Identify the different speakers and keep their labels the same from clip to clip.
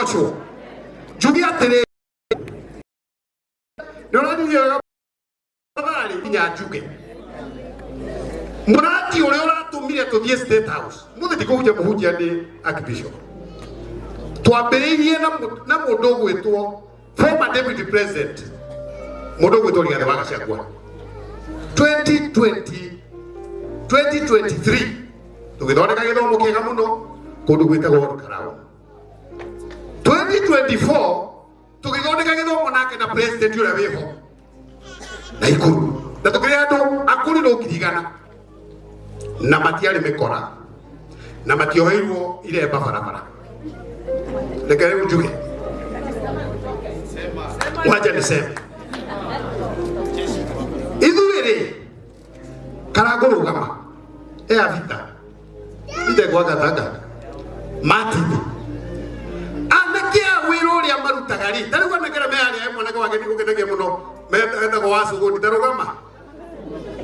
Speaker 1: Arogocwo. Njuge atĩrĩ, nĩ ũranirie wega tharĩ nginya njuge mũrati ũrĩa ũratũmire tũthiĩ State House mũthĩ ndikũhunjia mũhunjia nĩ Archbishop. Twambĩrĩirie na mũndũ ũgwĩtwo former deputy president, mũndũ ũgwĩtwo Rigathĩ wa Gachagua 2020 2023, tũgĩthondeka gĩthomo kĩega mũno kũndũ gwĩtagwo Karao. 2024 tũgĩthondeka gĩthomo nake na president ũrĩa wĩho na ikuru, na tũkĩrĩ andũ akũrĩ no 100,000 na matiarĩ mĩkora na matioheirwo iremba barabara. Reke rĩu njuge, wacha niseme, ithuĩ rĩ karangũrũgama ea vita itegwagatanga Martin anake a wĩra ũrĩa marutaga rĩ, ta rĩu anake arĩa me harĩa, mwanake wake nĩ gũkenagia mũno, etagwo wa cũgũndi tarũgama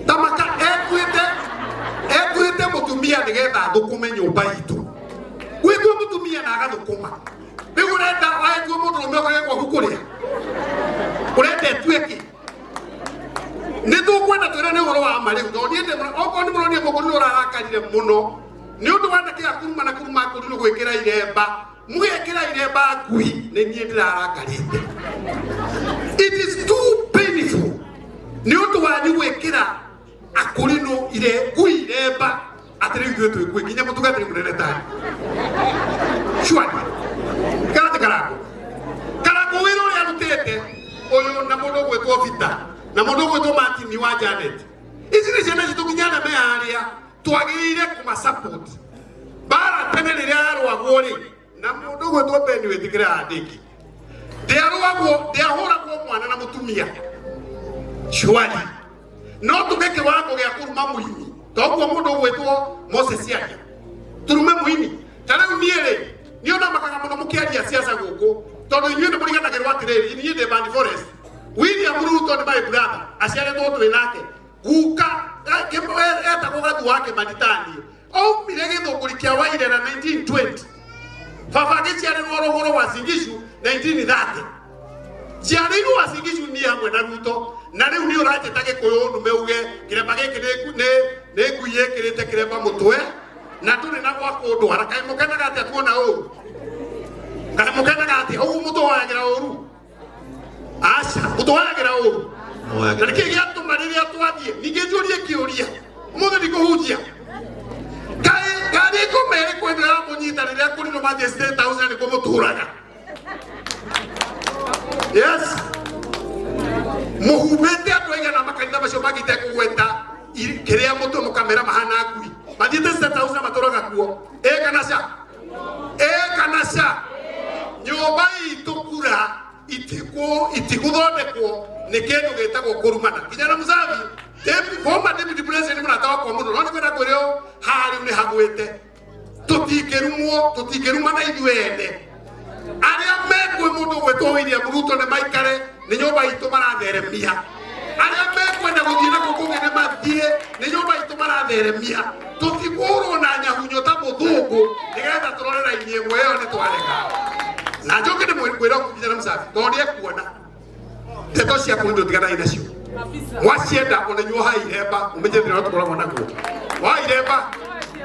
Speaker 1: tamaka etuĩte mũtumia nĩgetha athũkũme nyũmba itũ, gwĩtua mũtumia na agathũkũma. Rĩu ũrenda etue mũndũrũme ũkage gwaku kũrĩa ũrenda etue kĩ? Nĩ tũkwenda twĩre nĩ ũhoro wa ma rĩu, tondũ niĩ okorwo nĩ mũronire mũkũrinũ ũrarakarire mũno nĩ ũndũ wa anake a kuruma na kuruma akũrinũ gwĩkĩra iremba, mũgekĩra iremba ngui, nĩ niĩ ndĩrarakarĩte. It is too painful nĩ ũndũ wanyu gwĩkĩra akũrinũ ire ngui iremba atĩ rĩu ithuĩ twĩ ngui nginya mũtungatĩri mũnene tani surely karate karango karango wĩra ũrĩa arutĩte ũyũ na mũndũ ũgwĩtwo Vita na mũndũ ũgwĩtwo Martin wa Janet, ici nĩ ciana citũ nginya arĩa me harĩa twagĩrĩire kũma support. Mbara tene rĩrĩa yarũagwo rĩ na mũndũ ũgwĩtwo Ben wĩtĩkĩre andĩki ndĩarũagwo, ndĩahũragwo mwana na mũtumia surely, no tuge kĩwango gĩa kũruma mũini toguo mũndũ ũgwĩtwo Moses aria turume mũini. Ta rĩu niĩ rĩ, niĩ ona makaga mũno mũkĩaria siasa gũkũ, tondũ inyuĩ nĩ mũriganagĩrwo atĩrĩrĩ, niĩ ndĩ Bandi Forest. William Ruto nĩ my brother, aciarĩtwo twĩ nake, guka etagwo Gathu wa Kĩmanitani, aumire gĩthũngũri kĩa Wairera 1920, baba agĩciarĩrwo rũgũrũ wa Singishu 1930, njiarĩirwo wa Singishu niĩ hamwe na Ruto. Na rĩu nĩ ũranjĩta gĩkũyũ ndume uge kĩremba gĩkĩ nĩ ngui ĩkĩrĩte kĩremba mũtwe na ndũrĩ na gwa kũndwara. Kaĩ mũkenaga atĩa tuona ũru? Kaĩ mũkenaga atĩa ũguo mũtũhoyagĩra ũru? Aca, mũtũhoyagĩra ũru na nĩkĩ gĩatũma rĩrĩa twathiĩ ningĩ njũrie kĩũria ũmũthĩ ndikũhunjia, kaĩ ngari ngoma ĩrĩkũ ĩno yamũnyita rĩrĩa kũrinũ mathiĩ State House na nĩkuo mũtũraga? Yes, mũhumbĩte andũ aigana makanitha macio mangĩ itekũgweta kĩrĩa mũtwe mũkamera mahana ngui mathiĩte State House na matũraga kuo? Ĩ kana ca? Ĩ kana ca? Nyũmba itũ kura itigũthondekwo nĩ kĩndũ gĩtagwo kũrumana. Nginya na Musavi, former deputy president, mũrata wakwa mũno, no nĩ kwenda kwĩrĩ ũũ, haha rĩu nĩ hagwĩte, tũtingĩrumwo, tũtingĩrumana ithuĩ ene. Arĩa mekwĩ mũndũ ũgwĩtwo William Ruto nĩ maikare nĩ nyũmba itũ maratheremia, arĩa mekwenda gũthiĩ na kũu kũngĩ nĩ mathiĩ, nĩ nyũmba itũ maratheremia. Tũtikũhũrwo na nyahunyo ta mũthũngũ nĩgetha tũrore raini ĩmwe, ĩyo nĩ twarega. Na njoke ndĩmwĩre nginya na Musavi tondũ nĩ ekuona ndeto cia kũndũ tiganai nacio mwacienda, ona inyuĩ ohai iremba mũmenye thĩna ũrĩa tũkoragwo naguo wa iremba.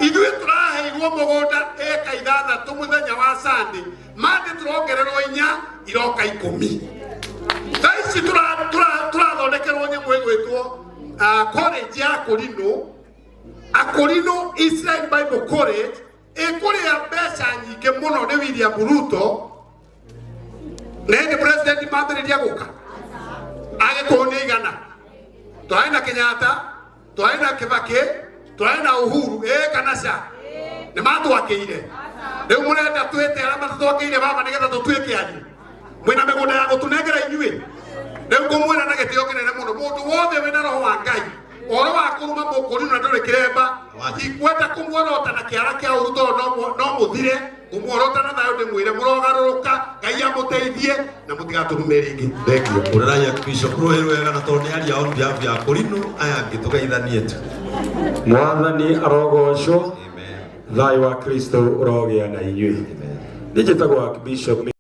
Speaker 1: Ithuĩ tũraheirwo mũgũnda ĩka 6 mũthenya wa Sunday mande tũrongererwo 4 iroka 10. Thaa ici tũrathondekerwo nyamũ ĩgwĩtwo college ya Akũrinũ, Akũrinũ Israel Bible College, ĩkũrĩa mbeca nyingĩ mũno nĩ William Ruto na hĩndĩ president mambĩrĩria gũka Agĩkũyũ nĩ igana twarĩ na Kenyatta, twarĩ na Kibaki, twarĩ na Uhuru. Ĩ kana ca? Nĩ matwakĩire. Rĩu mũrenda twĩte arĩa matatwakĩire baba nĩgetha tũtuĩke anyu mwĩna mĩgũnda ya gũtũnengera inyuĩ? Rĩu ngũmwĩra na gĩtĩo kĩnene mũno, mũndũ wothe wĩna roho wa Ngai, ũhoro wa kũruma mũkũrinũ na ndũrĩ kĩremba, ndikwenda kũmuorota na kĩara kĩa ũru tondũ no mũthire. Ngũmuorota na thayũ, ndĩmwĩre mũrogarũrũka, Ngai amũteithie na mũtigatũrume rĩngĩ. Thengiũ.
Speaker 2: Ũreragia Bishop rũĩ rwega na tondũ nĩ aria on behalf ya Kũrinũ aya angĩ tũgeithanie tu.
Speaker 3: Mwathani arogocwo.
Speaker 2: Amen.
Speaker 3: Thayũ wa Kristo ũrogĩa na inyuĩ.
Speaker 2: Amen.
Speaker 3: Niĩ njĩtagwo Archbishop.